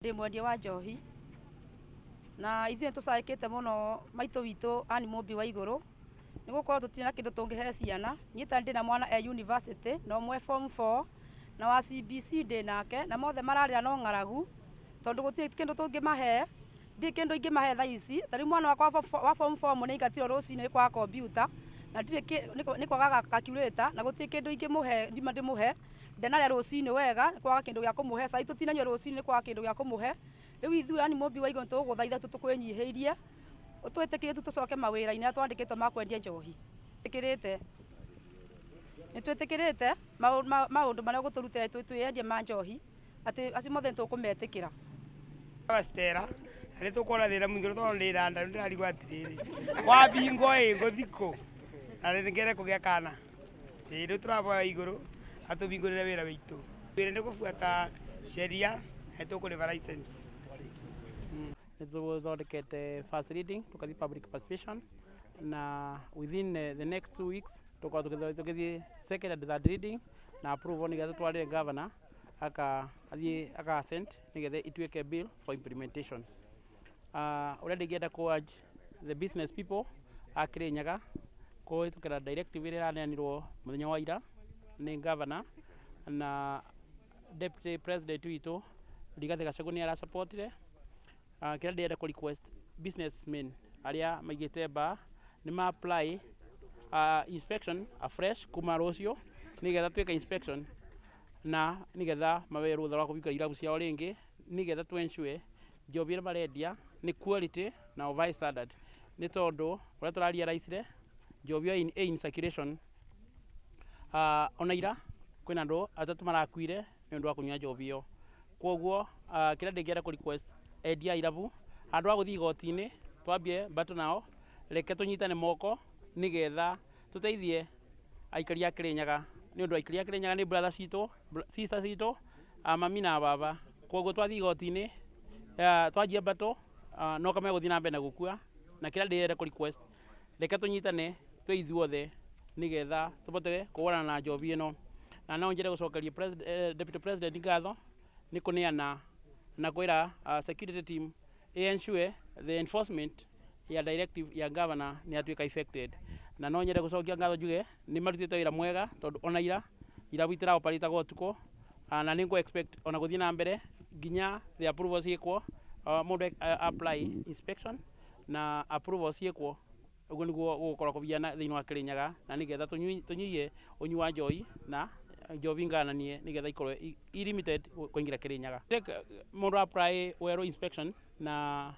Ndĩ mwendia wa njohi na ithuĩ nĩ tũcaĩkĩte mũno maitũ witũ ani mũmbi wa igũrũ nĩ gũkorwo tũtirĩ na kĩndũ tũngĩhe ciana. Niĩ ta ndĩ na mwana e university na ũmwe form 4 na wa CBC ndĩ nake, na mothe mararĩra no ng'aragu tondũ gũtirĩ kĩndũ tũngĩmahe. Ndirĩ kĩndũ ingĩmahe thaa ici. Ta rĩu mwana wakwa wa form 4 nĩ aingatirwo rũcinĩ nĩ kwaga kompiuta na ndirĩ nĩ kwaga calculator, na gũtirĩ kĩndũ ingĩmũhe, ndima ndĩmũhe. Ndanarĩa rũcinĩ wega nĩ kwaga kĩndũ gĩa kũmũhe. Cai tũtinanyua rũcinĩ nĩ kwaga kĩndũ gĩa kũmũhe. Rĩu ithuĩ ani mũmbi wa igũrũ tũgũgũthaitha tu tũkwĩnyihĩirie ũtwĩtĩkĩrie tu tũcoke mawĩra-inĩ arĩa twandĩkĩtwo ma kwendia njohi. Twĩtĩkĩrĩte, nĩ twĩtĩkĩrĩte maũndũ marĩa ũgũtũrutĩra twĩyendie ma njohi, atĩ acio mothe nĩ tũkũmetĩkĩra. Stella na nĩ tũkuona thĩna mũingĩ tondũ ndĩ na nda. Ndĩrarigwo atĩrĩrĩ, kwabingwo ĩ ngũthikũ na nĩngere kũgĩa kana. Ĩ rĩu tũraboya igũrũ atũbingũrĩre wĩra witũ. Wĩra nĩ gũbuata sheria na tũkũrĩba license. Nĩ tũthondekete first reading, tũkathiĩ public participation, na within the next 2 weeks tũkorwo tũgĩthiĩ second and third reading na approval, nĩgetha tũtwarĩre governor aka athiĩ aka assent, nĩgetha ituĩke bill for implementation. Ũrĩa ndingĩenda kũ urge the business people a Kirinyaga kũhĩtũkĩra directive ĩrĩa ĩraneanirwo mũthenya wa ira nĩ governor na deputy president witũ Rigathĩ Gachagua nĩ arasupportire. Kĩrĩa ndĩrenda kũ request businessmen arĩa maigĩte bar nĩ ma apply inspection afresh kuma rũciũ, nĩgetha twĩke inspection na nĩgetha mawe rũtha rwa kũhingũra irabu ciao rĩngĩ, nĩgetha tũ ensure njohi ĩrĩa marendia nĩ quality na of high standard, nĩ tondũ ũrĩa tũrarealize njohi ĩyo ĩ in circulation. Ona ira kwĩna andũ atatũ marakuire nĩ ũndũ wa kũnyua njohi ĩyo. Koguo kĩrĩa ndingĩenda kũ request endia a irabu, handũ ha gũthiĩ igoti-inĩ twambie battle nao, reke tũnyitane moko nĩgetha tũteithie aikari a Kirinyaga, nĩ ũndũ aikari a Kirinyaga nĩ brother citũ, sister citũ, a mami na baba. Koguo twathiĩ igoti-inĩ, twanjia battle, no kamegũthiĩ na mbere na gũkua. Na kĩrĩa ndĩrenda kũ request, reke tũnyitane twĩ ithuothe nĩgetha tũbote kũhũrana na njohi ĩno. Na no njende gũcokeria deputy president ngatho nĩ kũneana na kwĩra security team ensure the enforcement ya directive ya governor nĩ yatuĩka effected. Na no nyende gũcokia ngatho njuge nĩ marutĩte wĩra mwega, tondũ ona ira irabu itiraoperĩtagwo ũtukũ, na nĩ ngũ expect ona gũthiĩ na mbere nginya the approval ciĩkwo, mũndũ apply inspection na approval ciĩkwo. Ũguo nĩguo gũgũkorwo kũbiana thĩinĩ wa Kirinyaga, na nĩgetha tũnyihie ũnyui wa njohi na njohi ngananie, nĩgetha ikorwo i limited kũingĩra Kirinyaga. Take, mũndũ apply werũ inspection na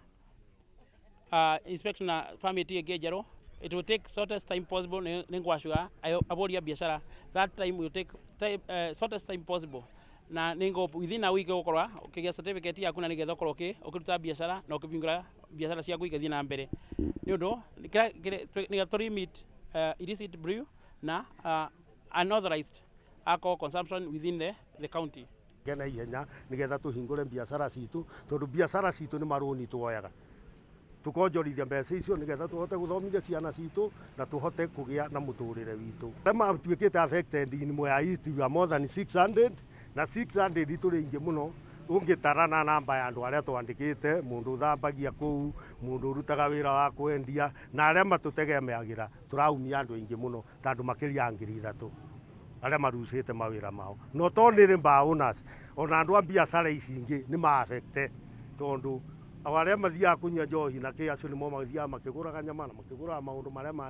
inspection na permit ĩngĩ njerũ, it will take shortest time possible. Nĩ ngwacua abũri a biacara that time will take time, shortest time possible, na nĩ ngo within a week ũgũkorwo ũkĩgĩa certificate yaku, na nĩgetha ũkorwo ũkĩruta biacara na ũkĩhingũra biacara ciaku igathiĩ na mbere, nĩ ũndũ nĩgetha tũ limit illicit brew na unauthorized alcohol consumption within the county. Ngena ihenya nigetha tuhingure biacara citũ, tondũ biacara citũ nĩ marũni tuoyaga tukonjorithia mbeca icio nigetha tuhote guthomithia ciana citũ na tuhote kugia na muturire witũ. Arĩa matuĩkĩte affected in Mwea East, we are more than 600, na 600 tũrĩ aingĩ mũno ũngĩtara na namba ya andũ arĩa twandĩkĩte, mũndũ ũthambagia kũu, mũndũ ũrutaga wĩra wa kwendia na arĩa matũtegemeagĩra. Tũraumia andũ aingĩ mũno, ta andũ makĩria ya 3,000 arĩa marucĩte mawĩra mao. No to nĩ bar owners, ona andũ a biacara ici ingĩ nĩ ma affected, tondũ o arĩa mathiaga kũnyua njohi na kĩ, acio nĩmo mathiaga makĩgũraga nyama na makĩgũraga maũndũ marĩa mangĩ.